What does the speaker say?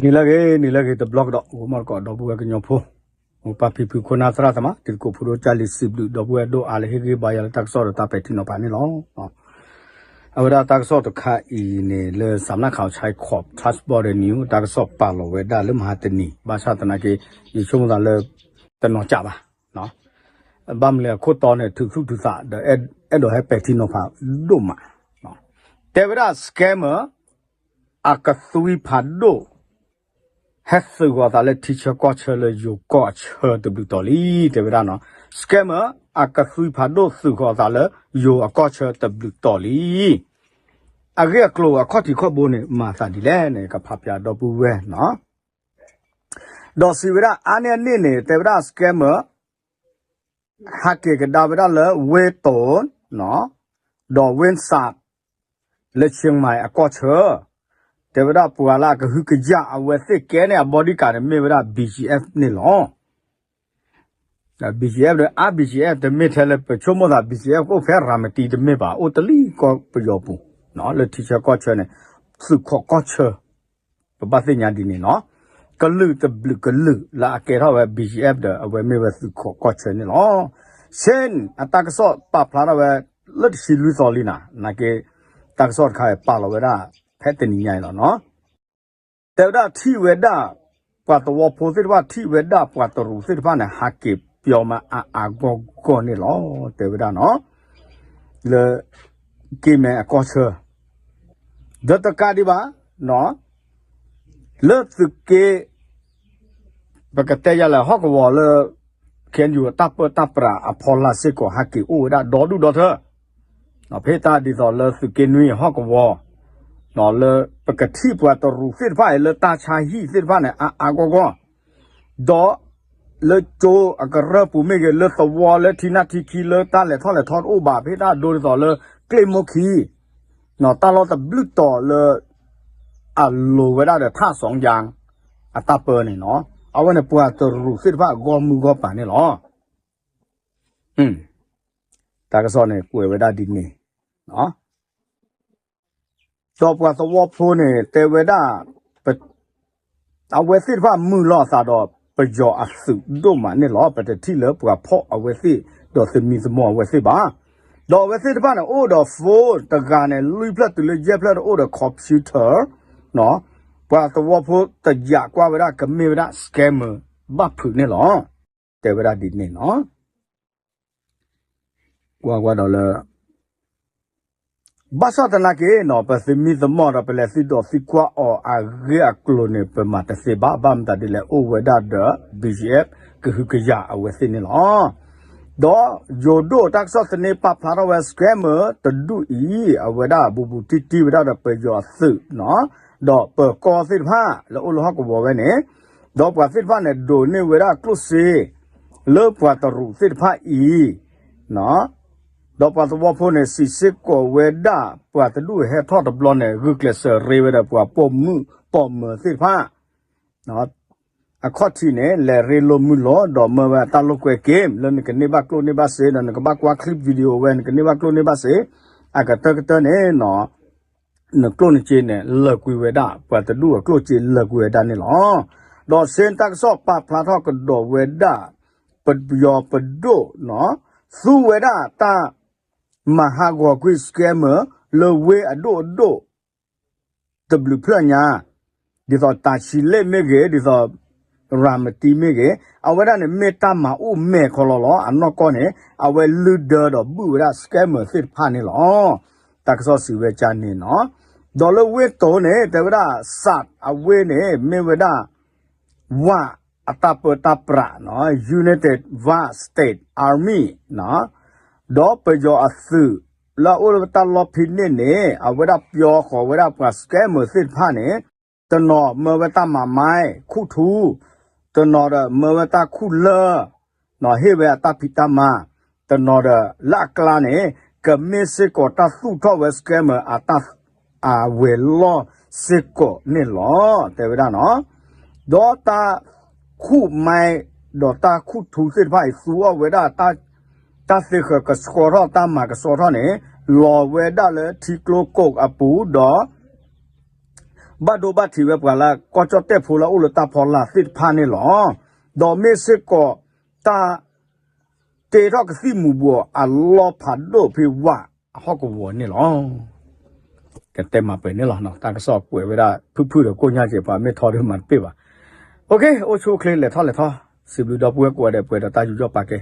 နံၤလၢအဂ့ၤ နံၤလၢအဂ့ၤတဘျီကဒီး ဂီၤမီၢ်တကိး ဒီပုၢ်ဝဲၢ်ကညီဖိ ပၢ်ဖံဖု ခိၣ်နၢ်သရၣ်သမါ တံၤသကိးဖိဒိၣ် ကၢ်လံၤ စံးဘျုး ဒီပုၢ်ဝဲၢ်ဒိၣ်အါလၢဟ့ၣ်ဂံၢ်ဘါယၤလၢတၢ်ကစီၣ်ဒီးတၢ်ပဲာ်ထံနီၤဖးန့ၣ်လီၤ. အဝဲဒၣ်တၢ်ကစီၣ်တခါအံၤန့ၣ် လၢ စးနၣ်ခး ဆဲးခီး ထၢၣ်ဘီၣ်ဒဲးနံၤ တၢ်ကစီၣ်ပာ်လီၤဝဲဒၣ်လၢမဟါတနံၤ ဘၣ်ဆၣ်သနာ်က့ ယဆိကမိၣ်သးလၢ တနီၤကၠးဘၣ် ဘၣ်မနုၤလဲၣ်အခိၣ်တီန့ၣ် ထုးသူၣ်ထုးသးဒီး အဲၣ်ဒိးဟဲပဲာ်ထံနီၤဖးဒိၣ်မး, တဲဝဲဒၣ် scammer အကသွံဖးဒိၣ် ဟဲသုးဃီၤသးလၢထံဆၢကီၢ်ဆၢလၢယိၤကီၢ်အဆၢတဘျုးတီၤလံ တဲဝဲဒၣ်နီၤ, scammer အကသွံဖးဒိၣ်သုးဃီၤသးလၢယိၤအကီၢ်ဆၢတဘျုးတီၤလံ, အဂ့ၢ်အကျိၤအခီၣ်ထံးခီၣ်ဘိန့ၣ် မၤသးဒ်လဲၣ်န့ၣ် ကဖးပၠးဒီပုၢ်ဝဲၢ်နီၤ ဒီးစံးဝဲဒၣ် အါန့ၢ်အန့ၣ်န့ၣ် တဲဝဲဒၣ် scammer ဟးက့ၤကဒါဝဲဒၣ်လၢ ဝ့တိၣ် ဒီး ဝ့စး လၢ ဆ့မၢၣ် အကီၢ်ဆၢ, တဲဝဲဒၣ်ပှၤလၢအကဟုကယာ်အဝဲသ့ၣ်ကဲန့ၣ် အ bodyguard န့ၣ် မ့ၢ်ဝဲဒၣ် BGF န့ၣ်လီၤ. BGF ဒီး အါ BGF တမ့ၢ်ထဲလၢပဆိကမိၣ်သး BGF အိၣ်ဖဲရၤမတံတမ့ၢ်ဘၣ် အိၣ်တလံၣ်ကီၢ်ပယီၤပူၤ လၢထံဆၢကီၢ်ဆၢန့ၣ် သုးခိးကီၢ်ဆၢ ပဘၣ်သ့ၣ်ညါဒ်န့ၣ်နီၤ, ကလုာ်တဘျုးကလုာ်လၢအကဲထီၣ်ဝဲ BGF ဒီးအဝဲမ့ၢ်ဝဲသုးခိးကီၢ်ဆၢန့ၣ်လီၤ. ဆ့ အတၢ်ကစီၣ်ပာ်ဖျါထီၣ်ဝဲ လၢတဆံလွံၢ်သီလံနီၤ, နာ်က့ တၢ်ကစီၣ်တခါပာ်လီၤဝဲဒၣ် ဖဲတနံၤညါအံၤလီၤနီၤ, တဲဝဲဒၣ်ထံၣ်ဝဲဒၣ် ပှၤသဝီဖိသ့ၣ်တဖၣ် ထံၣ်ဝဲဒၣ်ပှၤတရူးသ့ၣ်တဖၣ်န့ၣ် ဟးက့ၤပၠီမးအါအါဂီၢ်ဂီၢ်န့ၣ်လီၤ တဲဝဲဒၣ်နီၤ, လၢ က့မဲအကီၢ်ဆၢ ဒီးတကးဒံးဘၣ် လၢသုးက့ ပကတဲယၤလဲၣ် ဟီၣ်ကဝီၤလၢ KNU အတၢ်ပၢတၢ်ပြးအဖီလာ်စ့ၢ်ကီး ဟးက့ၤအိၣ်ဝဲဒၣ်ဒီဒူၣ်ဒီထၢ ဖဲတၢ်ဒ်သိးလၢသုးက့နွံဟီၣ်ကဝီၤ လၢပကထံၣ်ပှၤတရူးသ့ၣ်တဖၣ်အံၤ လၢတၢ်ဆါဟံၣ်သ့ၣ်တဖၣ်န့ၣ် အါအါဂီၢ်ဂီၢ် ဒီးလၢကၠိအကရၢၢ်ပူၤမ့ၢ်ဂ့ၤ လၢသဝီလၢထံနၢ်ထံခံ လၢတၢ်လဲၤထီၣ်လဲၤထီတအိၣ်ဘၣ် ဖဲတၢ်ဒိဒ်သိးလၢ ကျ့မိၢ်ခံ တၢ်လီၢ်တဘျုးတီၤလၢ အလိၤဝဲဒၣ်ဒီးထၣ်စီၤယါ အတၢ်ပၢန့ၣ်နီၤ, အဝဲန့ၣ်ပှၤတရူးသ့ၣ်တဖၣ်အဂီၢ်မုၢ်ဂီၢ်ပၤန့ၣ်လီၤ. တၢ်ကစီၣ်န့ၣ်ကွဲးဝဲဒၣ်ဒ်န့ၣ် ဒီးပှၤသဝီဖိန့ၣ် တဲဝဲဒၣ် အဝဲသ့ၣ်တဖၣ်မုာ်လီၤအသးဒီးပယီၤအသုးဒိၣ်မးန့ၣ်လီၤ. ပတထံၣ်လၢပှၤဖီၣ်အဝဲသ့ၣ် ဒီးသမံသမိးအဝဲသ့ၣ်ဘၣ်. ဒီးအဝဲသ့ၣ်တဖၣ်န့ၣ် အိၣ်ဒီး phone တဂၤန့ၣ် လွံၢ်ဖျၢၣ်တုၤလၢယဲၢ်ဖျၢၣ်တအိၣ်ဒီး computer ပှၤသဝီဖိတယာ်ကွၢ်ဝဲဒၣ်ကမ့ၢ်ဝဲဒၣ် scammer ဘၣ်ဖုးန့ၣ်လီၤ. တဲဝဲဒၣ်ဒ်န့ၣ်နီၤ. ကွၢ်ကွၢ်ဒီးလၢ ဘၣ်ဆၣ်သနာ်က့နီၤ ပသမံသမိးဒီးပလဲၤသုးဒီးသံကွၢ်အီၤအဂ့ၢ်အကျိၤန့ၣ် ပမၤတသ့ဘၣ်. ဘၣ်မတၤဒ်လဲၣ် အိၣ်ဝဲဒၣ်ဒီး BGF ကဟုကယာ်အဝဲသ့ၣ်န့ၣ်လီၤ. ဒီးယိၤဒိၣ်တၢ်ကစီၣ်သန့ပာ်ဖျါထီၣ်ဝဲ scammer တဒူၣ်အံၤ အဝဲဒၣ်ဘူးဘူးတံၢ်တံၢ်ဝဲဒၣ်ဒီးပယီၤအသုးနီၤ, ဒီးပၢၤကီၢ်သ့ၣ်တဖၣ်လၢအိၣ်လၢဟီၣ်ကဝီၤဝဲန့ၣ်, ဒီးပှၤသ့ၣ်တဖၣ်န့ၣ် ဒိးန့ၢ်ဝဲဒၣ်ကျိၣ်စ့ လၢပှၤတရူးသ့ၣ်တဖၣ်အံၤ ဒီးပှၤသဝီဖိန့ၣ် စံးစ့ၢ်ကီးဝဲဒၣ် ပှၤတဒူၣ်ဟဲထီၣ်တဘျီန့ၣ် ဂုာ်ကျဲးစၢးရ့ဝဲဒီးပှၤပိာ်မုၣ်ပိာ်မၢၤသ့ၣ်တဖၣ် အခီၣ်ထံးန့ၣ် လဲၤရ့လိာ်မုာ်လိာ် ဒီးမၢဝဲအတၢ်လိာ်ကွဲ game လၢနကန့ၢ်ဘၣ်ကျိၣ်န့ၢ်ဘၣ်စ့ ဒီးနကဘၣ်ကွၢ် clip video ဝဲ နကန့ၢ်ဘၣ်ကျိၣ်န့ၢ်ဘၣ်စ့ အကတၢၢ်ကတၢၢ်န့ၣ် နကျိၣ်နစ့န့ၣ် လၢာ်ကွံာ်ဝဲဒၣ် ပှၤတဒူၣ်အကျိၣ်စ့လၢာ်ကွံာ်ဝဲဒၣ်န့ၣ်လီၤ. ဒီးစ့တၢ်ကစီၣ်ပာ်ဖျါထီၣ်ကဒီးဝဲဒၣ် ပယီၤပဒိၣ် သူဝဲဒၣ်တၢ်မၤဟးဂီၤကွံာ် scammer လၢဝ့ၢ်အဒိၣ်အဒိၣ် တဘျုးဖျၢၣ်ညါ ဒ်သိးတၢ်ဆံလ့ၣ်မ့ၢ်ဂ့ၤ ဒ်သိး ရၤမတံမ့ၢ်ဂ့ၤ အဝဲဒၣ်န့ၣ် မ့ၢ်တၢ်မၤအိၣ်မဲာ်ခီလီၤလီၤ. အနီၢ်ကီၢ်န့ၣ် အဝဲလုၢ်ဒၢဒီးဘုၣ်ဝဲဒၣ် scammer သ့ၣ်တဖၣ်န့ၣ်လီၤ. တၢ်ကစီၣ်စံးဝဲကန့ၣ်နီၤ. ဒီးလၢဝ့ၢ်တိၤန့ၣ် တဲဝဲဒၣ် စးအဝ့ၢ်န့ၣ် မ့ၢ်ဝဲဒၣ် ဝ အတၢ်ပၢတၢ်ပြးနီၤ United Wa State Army နီၤ ဒီးပယီၤအသုး လၢအအိၣ်လၢတၢ်လီၢ်ဖံးန့ၣ်န့ၣ် အဝဲဒၣ်ပျီဃီၤဝဲဒၣ်ပှၤ scammer သ့ၣ်တဖၣ်န့ၣ် တနီၤမၢဝဲတၢ်မၤမါ ခူၣ်ထူ, တနီၤဒီးမၢဝဲတၢ်ခူၣ်လၢၢ် နီၤ ဟ့ၣ်ဝဲအတၢ်ဖံးတၢ်မၤ, တနီၤဒီးလၢအကျါန့ၣ် ကမ့ၢ်စ့ၢ်ကီးတၢ်သူၣ်ထီၣ်ဝဲ scammer အတၢ် အဝဲၤလီၢ်စ့ၢ်ကီးန့ၣ်လီၤ တဲဝဲဒၣ်နီၤ. ဒီးတၢ်ခူၣ်မါ ဒီးတၢ်ခူၣ်ထူသ့ၣ်တဖၣ်အံၤ သူအီၣ်ဝဲဒၣ် တၢ်သ့ဃၢၤကဆှီထီၣ် တၢ်မၤကဆှီထီၣ်န့ၣ် လီၤဝဲဒၣ်လၢထံကျိကိးအပူၤဒီး ဘၣ်ဒိဘၣ်ထံးဝဲပှၤလၢကီၢ်ကၠီၣ်တဲၣ်ဖိလၢအအိၣ်လၢတၢ်ဖီလာ်သ့ၣ်တဖၣ်န့ၣ်လီၤ. ဒီးမ့ၢ်စ့ၢ်ကီးတၢ် တ့ထီၣ်ကသံၣ်မူၤဘှီးအလီၢ်ဖးဒိၣ်ဖဲဝၣ်အဟီၣ်ကဝီၤန့ၣ်လီၤ. ကတဲမၤပှဲၤန့ၣ်လီၤ. တၢ်ကစီၣ်ကွဲးဝဲဒၣ်ဖုၣ်ဖုၣ်ဒီးကိၣ်ညါက့ၤ ပှၤမ့ၢ်ထီဒုးမၤတပ့ၢ်ဘၣ်. အိၣ်ဆူၣ်အိၣ်ချ့ လဲၤထီၣ်လဲၤထီၣ် စံးဘျုးဒီပုၢ်ဝဲၢ်ကိးဂၤဒဲး ပှဲၤဒီးတၢ်ယူးယီၣ်ပာ်ကဲ